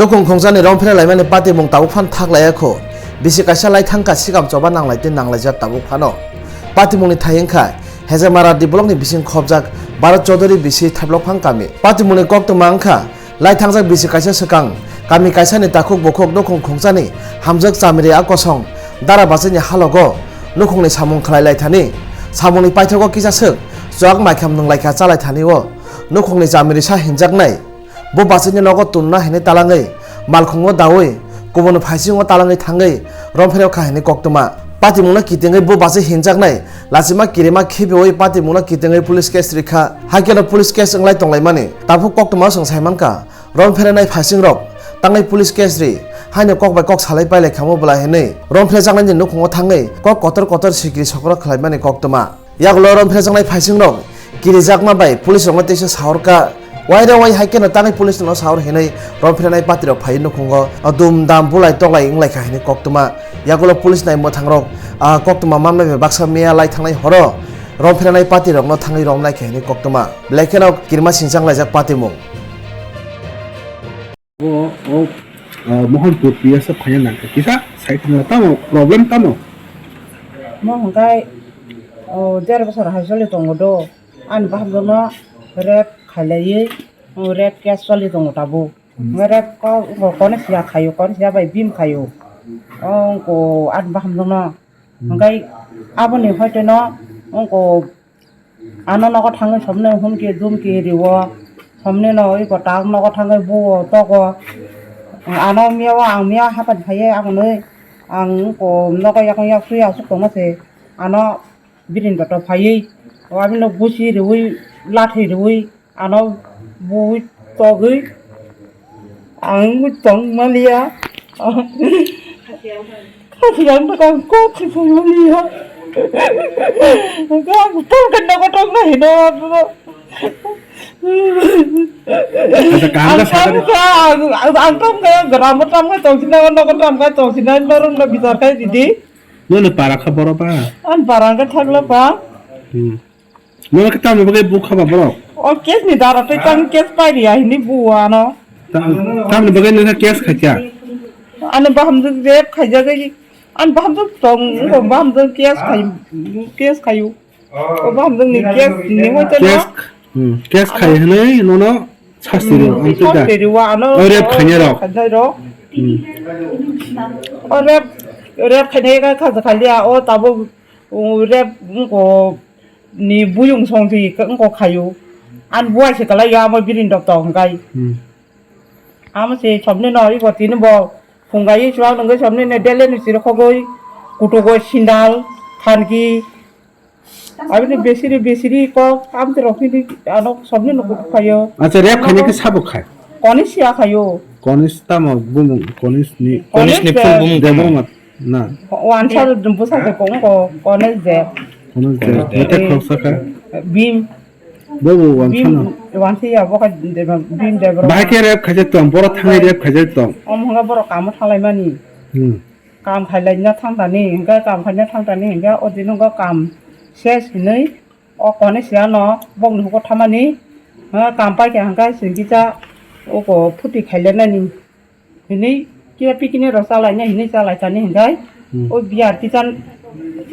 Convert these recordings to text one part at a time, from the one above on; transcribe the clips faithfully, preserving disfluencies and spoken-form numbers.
Nukhung khungjakni romphre laimani patimung tabuk phano thak laiya kho. Bisi kaisa lai thangkha sikam choba nanglai tei nanglaijak tabuk phano. Patimungni thai wngkha Hejamara D blockni bising khobjak Bharat Chaudhary bisi Thaiblokphang kami. Patimungni koktwma wngkha lai thangjak bisi kaisa swkang kami kaisani takhuk bukhuk nukhung khungjakni hamjwk chamiri a kosong dara bachini halogo nukhungni samung khlai lai thani. Samungni paithago kisa swk chuak maikham nwnglai kha chalai thani o nukhungni chamiri sa hinjaknai. Bo bachini nogo tunna hinwi talangwi, malkhungo daui, kubun phaisingo talangwi thangwi romphereo kha hinwi koktwma. Patimungno kitingwi bo bachai hinjaknai lachima kirima khibiui patimungno kitingwi police case rikha. Haikhe no police case wnglai tonglaimani. Tabuk koktwmao chwng saimankha, rompherenai phaisingrok tangwi police case ri, haino kok bai kok salai pailai khamo bwla hinwi rompherejaknaini nukhungo thangwi kok kotor kotor sikiri sokro khlaimani koktwma. Yagulo rompherejaknai phaisingrok kirijakma bai police rokno teisa sahorkha. Waire wai hai kheno tangwi police rokno sahor hinwi rompherenai party rok phaiwi nukhungo dum dam bulai toklai wnglaikha hinwi koktwma. Yagulo police nai mwthangrok, ah, koktwma mamnai bai baksa miya lai thangnai horo rompherenai party rokno thangwi romlaikha hinwi koktwma. Belai kheno kirima singchang laijak patimung. O, o, ah, Mohanpur P S o khaina nangkha. Kisa side na tamo, problem tamo? Mo hwnkhai, o, der bosor hai choli tongo do. Ani bahamjokno rape khailaiwi, o, rape case choli tongo tabuk. Hmm. Hwnkhai rape ko, ko, kone siya khaio, kone siya bai bim khaio. O, ko ani bahamjokno. Hmm. Hwnkhai aboni hoiteno, o, ko, Ano nogo thangwi somni humki dumki rio. Somni no iko tak nogo thangwi buo togo. Ano miya o ang miya hapan phaiye ang nwi ang ko nogo yakung yak sui asuk tongma se. Ano birin joto phaiwi o abino gusi riwi lathi riwi ano bui togwi ang tong maliya. Khasiang ta kang kok si phai mani ha. Kang tong kan na kotong na hino. Acha, kaham ka sakani. Ang tong ka, ang tong ka, gram tong ka tong sina, no tong ka tong sina, norong na bichar kai didi. No no para kha boro pa. An para ka thakla pa. Hmm. Nono khe tamni bagwi bukha ba borok? O case ni dara tei tang case pai riya hini buo ano. Ta-, tamni bagwi nokha case khaikha? Ano bahamjwk rape khaijagwi, ano bahamjwk tong, wngkha bahamjwk case khai, case khayu. O bahamjwk ni case ni hoite no. Case, hmm, case khai hwnwi nono sasti rw, ang tei da. Sasti rw, ano o rape khainai rok. Khainai rok. Hmm. O rape, rape khainai ka khaja khaliya, o tabuk O rep wngko ni buyung song si wngko khayu. An buai se kalai ya amo birin dok tong kai. Hmm. Amo se somni no ibo tini bo phungai chuang nungoi somni ne dele ni siro khogoi kutugo sindal thanki. Abini besiri besiri kok am te rok hini ano somni no kutu khayo. Acha rep khaini ke sabo khai. Koni sia khayo. Koni tamo bumung koni ni. Koni ni full bumung. Debong. Na. Wansa bwsa se kong ko, Kones de. Kones de. Kones de. Mete khoroksa kha? Bim. Bo bo wansa Bim, na. Wansa ya, bo kha de, Bim de bro. Bahai khe rep khaijak tong, boro thangwi rep khaijak tong. Om hwnga borok kamo thanglaimani. Hmm. Kam khailai na thangtani, hwnga kam khaina thangtani, hwnga o dino hwnga kam ses hinwi o Kones ya no bokni huko thamani. Hwnga kam paikha hwnga singkisa o ko phuti khailanani. Hini kisa pikini rok chalaina hini chalai thani hinkai. Hmm. O biyar kisa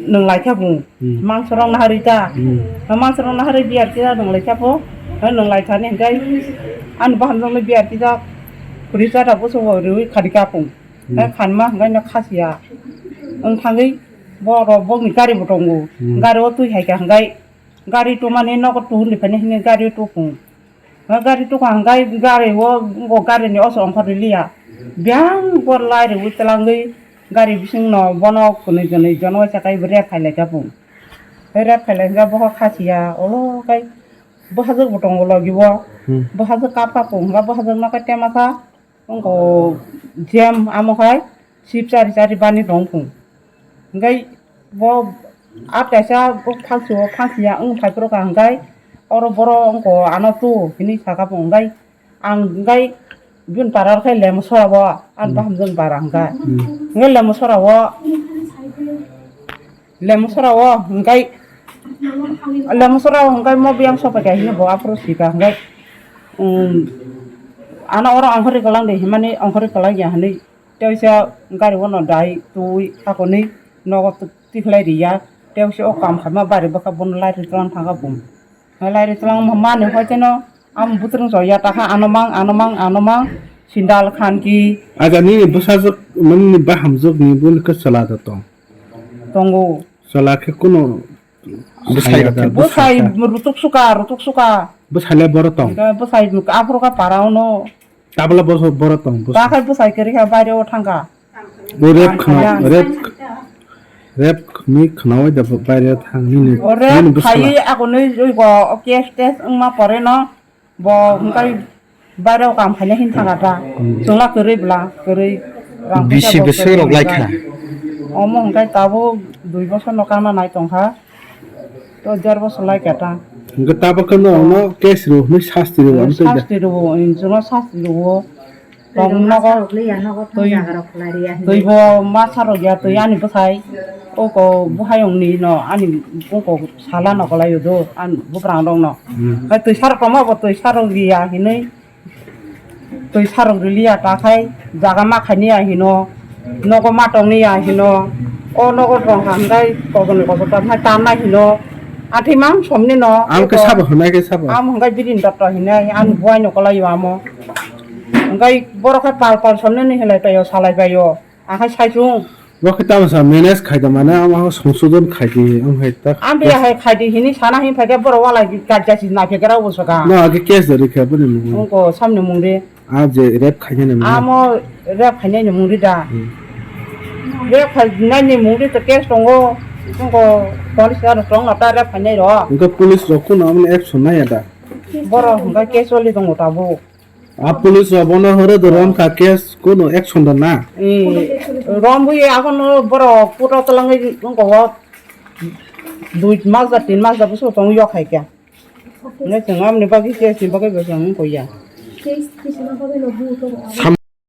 nwnglai kha bo. Hmm. Mangso rok naharwi ta. Hmm. Mangso rok naharwi biyar kisa nwnglai kha bo. Nwnglai thani hinkai. Ani bahamjwk no biyar kisa khuri chata busugo riwi khadi kapung. Hmm. Hai khanma hinkai no khasiya. Wng thangwi borok bokni gari bo tongo. Hmm. Gari o twi hai kha hinkai. Gari tumani nogo tuhur ni phani hini gari tupung. O gari tukang hwnkhai gari o, o gari ni oso ongkhorwi liya. Biyang bo lai rwi twlangwi gari bising no bono kwnwi kwnwi jono waisa kai rep khailai kha pung. Rep khailai hwnkha boho khasiya olo kai bwsajwk bo tongo logi o. Hmm. Bwsajwk kap kha pung hwnkha bwsajwk no kai tema kha. Wngkha o jam amo khai sip chari chari bani tong phung. Hingkai bo a kaisa o phalsi o phalsi ya wng phai phuru kha hingkai oro boro wngkha o ano tu hinui saka phung hingkai ang hingkai bini para rok khai lemo sora o ani bahamjwk bara hingkai. Hmm. Hingkai lemo sora o. Lemsora o hingkai, lemsora o hingkai mo biyang sopai kha hino bo aphuru sika hingkai, um, Ano oro ongkhorwi kwlang de himani ongkhorwi kwlang ya hinwi tei se gari bono dai twi akonwi nogo twi khlai ri ya. Tei se o kam khaima bari bwkha bono light rwtlang thangkha bum. Light rwtlang mani hoi teno amo butrung chok ya takha ano mang ano mang ano mang sindal khan ki. Aja nini bwsajwk nini bahamjwk ni boni khe chwla da tong? Tongo. Chwla khe kuno bwsai rok khe bwsai bwsai kha. Rutuk suka, rutuk suka. Bwsai le boro tong? Hingke bwsai aphuru kha para ono. Tabla boro, boro tong bwsai? Takhai bwsai kwrwi kha baire o thangkha. O rep khna, rep, rep mi khnaui da baire thang nini, o rep nini bwsla. Khaiwi agonwi ui go o case test wngma pore no. Bo hingkai bairao kam khaina hin thangata. Hmm. Chwngla kwrwi bwla, kwrwi rang bisi bwswk rok lai kha. Omo hingkai tabuk dui bosor no kana nai tongkha. To der bosor lai kha ta. Hingke tabuk khe no, no case rw hwnwi sasti rw, hmm, ang tei da. Sasti rw, chwngno sasti rw. Tong nogo twi, twi bo ma sarok ya, twi ani bwsai. Oko bwhayong ni no ani oko sala no kwlai o do, ani buprang rok no. Hmm. Hai twi sarok tongma bo twi sarok ri ya hinwi. Twi sarok rili ya ta khai jaga ma khaini ya hino. Nogo ma tongni ya hino. O nogo tong kha hwnkhe kotorni kotor ta khai tanna hino. Athi mang somni no. Ang khe sabo hwnai khe sabo. Amo hwnkhe bini dotto hinai ani buai no kwlai o amo. Hwnkhe borok khe pal pal somni hinlai pai o salai pai o. Ang khe sai chung. Bo khe tamo sa manage khai da mane amo songsojon khai di ang hai ta. Ang ya hai khai di hini sana hin phai khe borok wala gajasi na phe gra bo saka. No age case da rikha boni mung. Ungko samni mung de. A je rep khainani mung. Amo rep khainani mung ri da. Hmm. Rep khainani mung ri to case tongo. Tongo police aro tong na ta rep khainai ro. Hingke police rok kuno amni action nai ya da. Boro hingke case oli tongo tabuk. A police rok bono horo do rom kha case kuno action da na. Eh, rom bui agon boro puto talangwi tongo. Dui mas da tin mas da busu tong yok hai kya. Ne tong amni bagwi case ni bagwi bo tong ko ya. Sam-